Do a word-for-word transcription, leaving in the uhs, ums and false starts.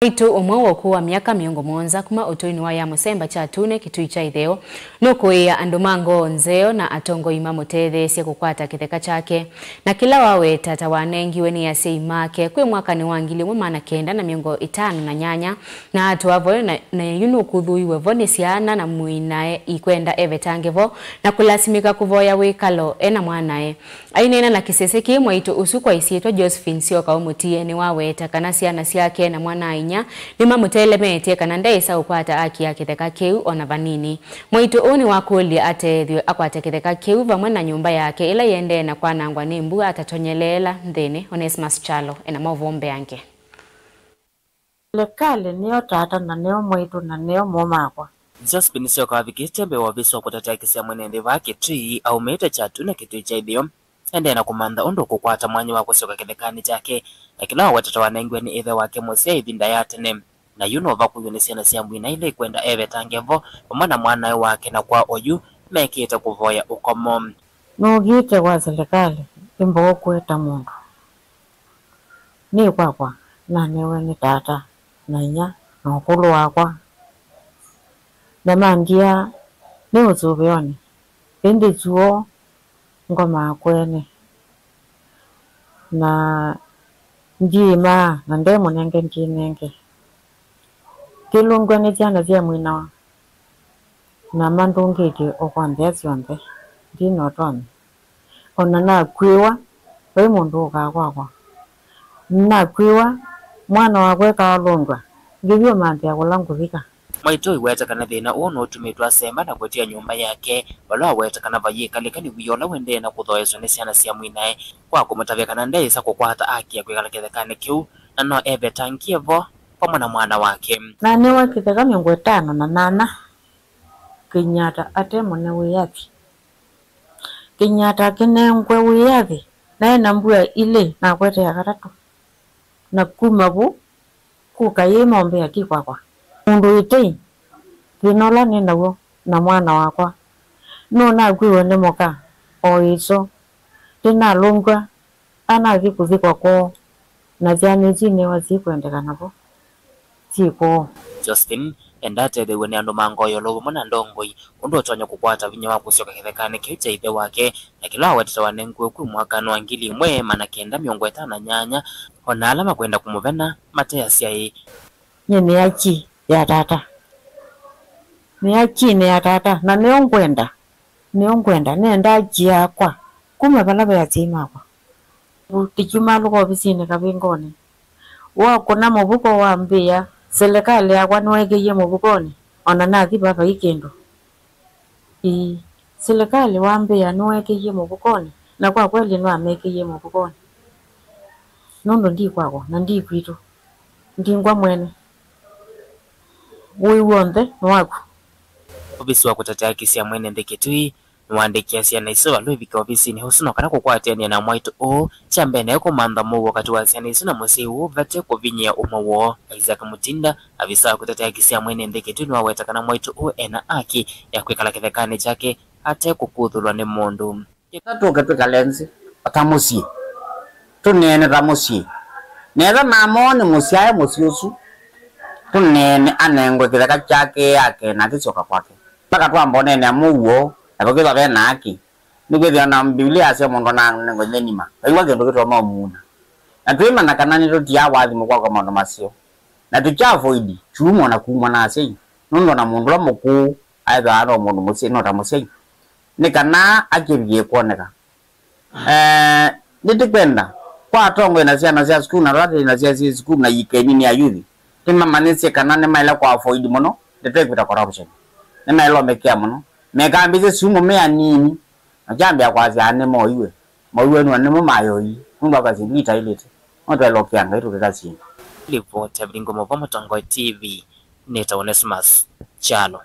Mwaitũ ũmwe wa ũkũũ wa myaka mĩongo mũonza kuma ũtũinĩ wa ya Mũsemba kya Tune Kĩtui kya Itheo nũkũĩĩa andũ ma ngoo nzeo na atongoi mamũtetheesye kũkwata kĩtheka kyake, na kĩla waweta ta wanengiwe nĩ asyai make kwĩ mwakanĩ wa ngili ĩmwe maana kenda na mĩongo ĩtano na nyanya, na atũa vo, na, na yu nũkũthũiwe vo nĩ syana na mwĩĩnae ikwenda evetange vo na kũlasimĩka kũvoya wĩkalo e na mwanae. Aineena na kĩsese kĩĩ, mwaitũ ũsu kwa ĩsyĩtwa Josephine Syoka Ũmũtie nĩwaweta kana syana syake na mwana-a-inyia nĩmamũtelemetye kana ndeĩsa ũkwata aki ya kĩtheka kĩu o na vanini. Mwaitũ ũũ nĩwakũlilye ateethw'e akwate kĩtheka kĩu vamwe na nyũmba yake ĩla ĩendee na kwanangwa nĩ mbua atatonyeleela nthĩnĩ. Onesmus Kyalo ena maũvoo mbeange. Silikalĩ nĩyo tata na nĩyo mwaitũ na nĩyo mũ makwa. Josephine Syoka wavikĩte mbee wa ovisi wa kũtetea kĩsĩa mwene nthĩ vaa Kĩtui aumĩte Kyatu na Kĩtui kya Itheo, endee na kũmantha ũndũ ũkũkwata mwanya wa kũsyoka kĩthekanĩ kyake, na kĩla wawetete wanengiwe nĩ ĩthe wake mũsyaĩ ĩvinda ya tene. Na yu nũvakuiwe nĩ syana sya mwĩĩna ila ikwenda evetange vo vamwe na mwanae wake, na kwa oyu mekĩte kũvoya ũkomo. Nũkĩte kwa silikalĩ ĩmbookwe ta mũndũ. Nĩ kwakwa nanewe nĩ tata na inyia na ũkũlũ wakwa. Na mandia nĩ ũsũvĩonĩ, ĩndĩ kyuo ngomaa kwene. Na ndiĩmaa na nde mũnenge ndinenge. Kĩlũngw'a nĩ syana sya mwĩĩna na mandũngĩtye o kwa nzĩa syonthe, ndi na ũtonyi. O na nakw'ĩwa, vai mũndũ ũkaa kwakwa. Nakw'ĩwa, mwana wakwa ekawa lũngw'a, ngĩvyũmanthĩa kũla ngũvika. Mwaitũ aiweta kana thĩna ũũ nũtumĩtwe asemba na kũtia nyũmba yake, vala waweta kana vayĩkalĩka nĩ wia ũla ũendee na kũthoeswa nĩ syana sya mwĩĩnae kwa kũmũtavya kana ndeĩsa kũkwata aki ya kwĩkala kĩthekanĩ kĩu, na no evetangie vo vamwe na mwana wake. Nanewa kĩtheka mĩongo ĩtano na nana, Kenyatta ate mũne wĩyathi. Kenyatta akĩnengwe wĩyathi, naĩ na mbua ilĩ nakwete ya katatũ. Na kuma vu, kũka yĩ mombea ti kwakwa. Mũndũ ĩtei, thĩna ũla nĩ naw'o na mwana wakwa. Nũnakw'ĩwe nĩ mũka, o ĩso. Ndĩnalũngw'a, anathi kũthikwa kwoo, na syana isu inewa syĩkwendeka navo, syĩ kwoo. Josephine endaa atetheew'e nĩ andũ ma ngoo ya ĩũlũ vamwe na ndongoi, ũndũ ũtonya kũkwata vinya wa kũsyoka kĩthekanĩ kĩu kya ĩthe wake, na kĩla wawetete wanengiwe kwĩ mwakanĩ wa ngili ĩmwe maana kenda mĩongo ĩtano na nyanya, o na ala makwenda kũmũvena mate asyaĩ. Nyie nĩ aki ya tata. Nĩ akinĩ ya tata, na nĩyo ngwenda. Nĩyo ngwenda, nĩenda aki yakwa kuma vala ve asyai makwa. Tĩkyumalũka ovisinĩ kavingonĩ. Wakũna mũvuko wambĩa, silikalĩ yakwa nĩweekĩie mũvukonĩ, o na nathi vava i kĩndũ. Ĩĩ, silikalĩ wambĩa nĩweekĩie mũvukonĩ, na kwa kweli nĩwamekĩie mũvukonĩ. Nũndũ ndi kwakwa, na ndi kwitũ. Ndingwa mwene. Ũĩ w'onthe nĩ waku. Ovisi wa kũtetea haki sya mwene nthĩ Kĩtui nĩwaandĩkĩe syana isu valũa ivike ovisinĩ ũsu no kana kũkwatĩanĩa na mwaitũ ũũ. Kya mbee naĩ kũmantha mũuo katĩ wa syana isu na mũsyai ũũ vate kũvinyĩĩa ũmwe woo. Isaac Mutinda, avisa wa kũtetea haki sya mwene nthĩ Kĩtui, nĩwaweta kana mwaitũ ũũ ena haki ya kwĩkala kĩthekanĩ kyake ate kũkuthũlwa nĩ mũndũ. Kĩta tũke twĩkale nzĩ o ta mũsyĩ, tũneene ta mũsyĩ. Nesa namoo nĩ mũsyae mũsyĩ ũsu, tũneene anengwe kĩtheka kyake yake na akĩsyoka kwake. Mpaka twamba ũneenea mũuo, na tũkĩthwa ve na haki. Nĩkwĩthĩwa na Mbivilia yasya mũndũ ananengwe nthĩ nima, vaingwa kĩndũ kĩtonya ũmuuna. Na twĩmanya kana nĩtũtiaa wathi mũkwakwa maũndũ maseo. Na tũkya avoid kyumo na kumwa na asyai, nũndũ o na mũndũ ũla mũkũũ aethĩwa no mũndũ mũsyai, no ta mũsyai, nĩ kana akĩvikie kwoneka. Eh, nĩtĩkwenda kwa atongoi na syana sya sukulu na ala tũi na sya syĩ sukulu na iikeni nĩ ayuthi, tũmamanyĩsye kana nĩmaĩle kũ avoid mũno ndeto ĩkwĩta corruption. Nĩmaĩle ũmĩkĩa mũno, mekambĩsye syumwa me anini, na kyambĩa kwasya nĩmoiwe. Moiwe nĩmo mayoi, nũndũ akasya itaĩlĩte. No twaĩle ũkĩa Ngai tũkĩka syĩndũ. Livoti ya Vilingo Mova Mũtongoi T V, nĩtawa Onesmus Kyalo.